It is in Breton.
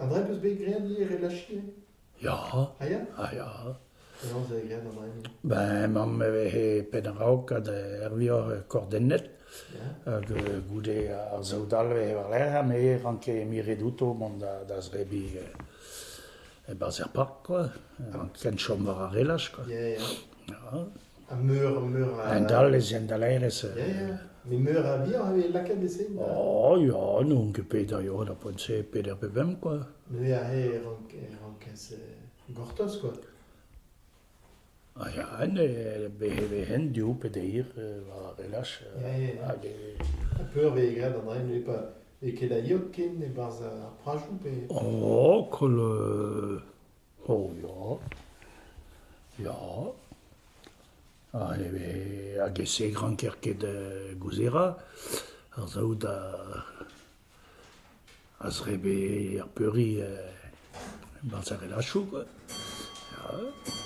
An dra 'peus bet graet ivez relachiñ? Ya. Ah ya? Ah ya. Penaos e vez graet an dra-mañ? Ben mamm e veze penn a-raok gant ar vioc'h kordennet hag goude ar saout all e veze war-lerc'h ha me ranke miret outo mont da zebriñ e-barzh er park quoi, kent chom war ar relaj quoi. Ya, ya. Ya. Ha meur, meur a... A-hend-all ez eent da laerezh. Ya, ya. Met meur a vioc'h a vez lakaet e-se? Oh ya, n'on ket pet a yoa da poent-se, peder pe bemp quoi. Neuze aze e rank, e rankez gortoz quoi. Ah ya, ne vehen div pe deir war ar relaj. Ya, ya, ya. Hag e... Ha peur vez graet an dra-se neuze pa vez ket a yod ken e-barzh ar prajoù pe... Oh, koll... Oh ya, ya. Ha hag e-se 'ranker ket gouzerañ ar saout a zrebe ar peuriñ e-barzh ar relachoù kwa. Ya.